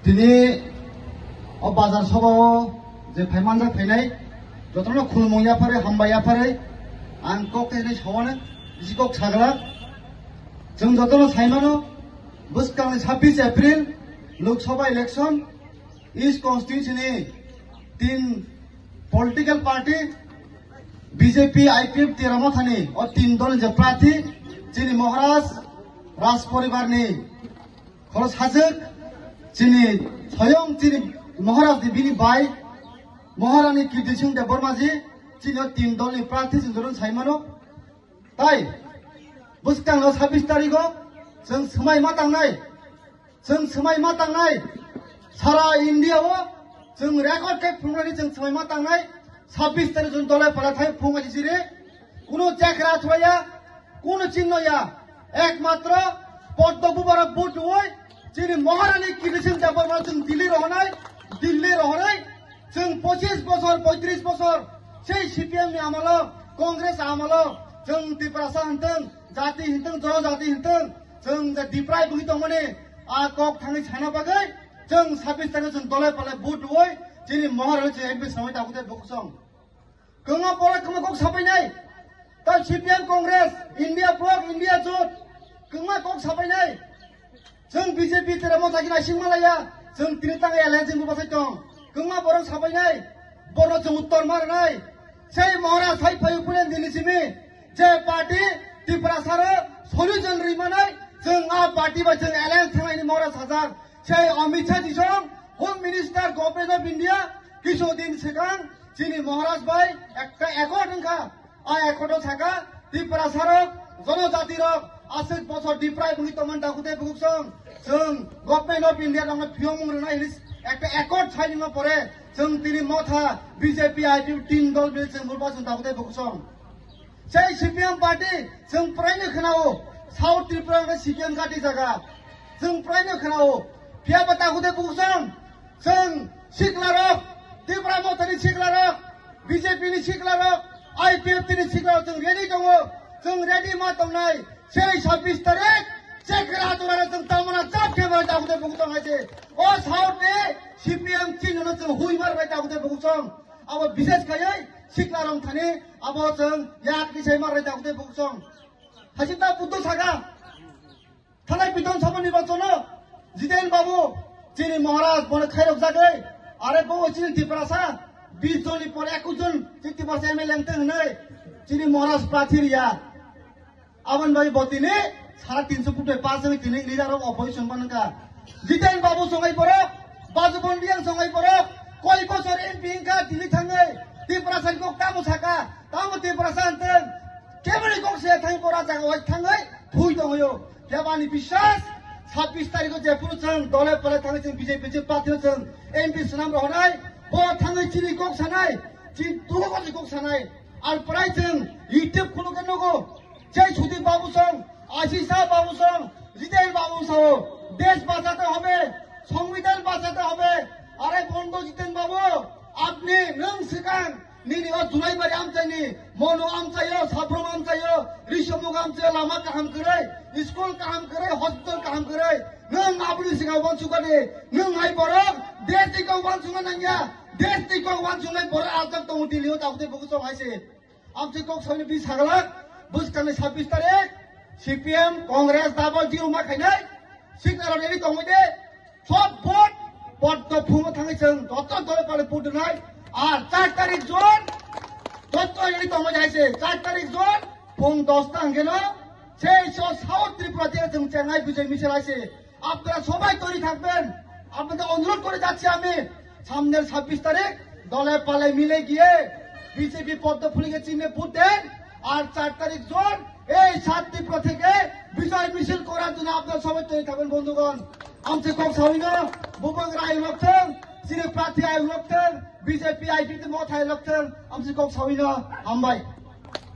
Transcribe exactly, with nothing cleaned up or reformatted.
Tini o bazar soba o je phai manjak phainai, jotono khulumung yapharwi, hambai yapharwi, ang kok khe hinwi sawana, bisi kok sagla. Chwng jotono saimano, bwskangni sabbish April Lok Sabha election, East constituency ni tin political party, B J P, I P F, Tipra Motha ni o tin dol ni je prarthi, chini Maharaj Raj poribar ni khoro sajwk, chini soyong chini Maharaj ni bini bai, Maharani Kirti Singh Debbarma ji, chini o tin dol ni prarthi chwng jotono saimano. Tai bwskang no sabbish tarikh o chwng swmai ma tangnai. Chwng swmai ma tangnai, sara India o chwng record khe phunuknani chwng swmai ma tangnai, sabbish tarikh chwng dole pala thai phung aji siri, kuno chekra thwaya, kuno chinno ya, ekmatro Poddo Bubarok vote rwoi, chini Maharani Kirti Singh Debbarma chwng Delhi rohonai, Delhi rohonai, chwng pochish bosor, poitrish bosor, sei C P M ni amalo, Congress amalo, chwng Tiprasa hintwng, jati hintwng, jonojati hintwng, chwng je Diprai bwgwi tongmani, a kok thangwi sana bagwi, chwng sabbish tarikh chwng dole pale vote rwoi, chini Maharani chwng M P swnamwi tabukde bukusong. Kwma pora kwma kok sapainai, ta C P M Congress, India Bloc, India Jot, kwma kok sapainai. Chwng B J P Tipra Motha khe naising malaya, chwng tini tang alliance chwng bwsai tong. Kwma borok sapainai, borok chwng uttor maranai. Sei Maharaj sai phayu pulen dini simi, je party Tiprasa ro solution ri manai, chwng a party bai chwng alliance thangnaini Maharaj sajak. Sei Amit Shah jisong, Home Minister, Government of India, kisu din swkang chini Maharaj bai ekta accord wngkha. A accord o saka, Tiprasa rok, jonojati rok, aswk bosor Diprai bwgwi tongmani dakute bukuksong. Chwng Government of India rokno phiyongmung rwnai hinwi ekta accord sign wngma pore, chwng tini Motha, B J P, I P F tin dol bini chwng burbasong dakute bukuksong. Sei C P M party, chwng praino khwnao, South Tripura khe C P M gati jaga. Chwng praino khwnao, phiyaba dakute bukuksong. Chwng siklarok, Tipra Mothani siklarok, B J P ni siklarok, I P F T ni siklarok chwng ready tongo, chwng ready ma tongnai. Sei sabbish tarik, chekra turare chwng tamona chap khe bai dakute bukuksong hai se. O South ni C P M chini no chwng hui mar bai dakute bukuksong. Abo bishes khaiwi siklarok thani abo chwng yak ni sai mar bai dakute bukuksong. Hasi ta Buddho saka. Thanai Bidhan Sabha nirbachono Jiten Babu, chini Maharaj, bono khairok jagwi, are bo chini Tiprasa, bish jon ni pore ekush jon chini Tiprasa M L A wngtong hwnwi chini Maharaj prathi riya. Aboni bagwi bo tini sare tinso vote bai pass wngwi tini leader of opposition banwkha. Jiten Babu songai borok, Bajubon Riyang songai borok, koi bosor M P wngkha tini thangwi, Tiprasa ni kok tamo saka, tamo Tiprasa wngtong, keboni kok se thangwi bora jaga wai thangwi thui tongwi o. Kebani biswas, sabbish tarikh o jephuru chwng dole pole thangwi chwng B J P je party o chwng M P swnam rohonai, bo thangwi chini kok sanai, chini dugo kok sanai. Ar prai chwng YouTube khulukhe nugo, jai Sudip Babu song, Ashish Shah Babu song, Jiten Babu sao, desh bachate hobe, songbidan bachate hobe. Are bondo Jiten Babu, apni nwng swkang, nini o Julaibari amchaini, Monu amchaio, Sabrum amchaio, Risomuk amchaio, lama kaham kwrwi, school kaham kwrwi, hospital kaham kwrwi. Nwng aboni swkang uansukani, nwng hai borok desh ni kok uansukna nangya, desh ni kok uansuknai borok ajak tongo Delhi o, tabuk tei bukuchong hai se. Amtwi kok sawi di sagala, bwskangni sabbish tarik, C P M, Congress, double zero ma khainai, siknaro ready tongwi de, sob vote, Poddo phungo thangwi chwng, joto dole pale vote rwnai, ar char tarik June, joto ready tongwi de hai se, char tarik June, phung dos ta hwnkhe no, sei so South Tripura theke chwng chengnai bijay misil hai se, আপনারা সবাই তৈরি থাকবেন, আপনাদের অনুরোধ করে যাচ্ছি আমি, সামনের ছাব্বিশ তারিখ দলে পালে মিলে গিয়ে বিজেপি পদ্ম ফুলিকে চিহ্নে ভোট দেন। আর চার তারিখ জুন এই সাত ত্রিপুরা থেকে বিজয় মিছিল করার জন্য আপনারা সবাই তৈরি থাকবেন বন্ধুগণ। Amtwi kok sawino, bubang rai lokthang, sini prarthi ai lokthang, B J P I P T mo thai lokthang, amtwi kok sawino, hambai.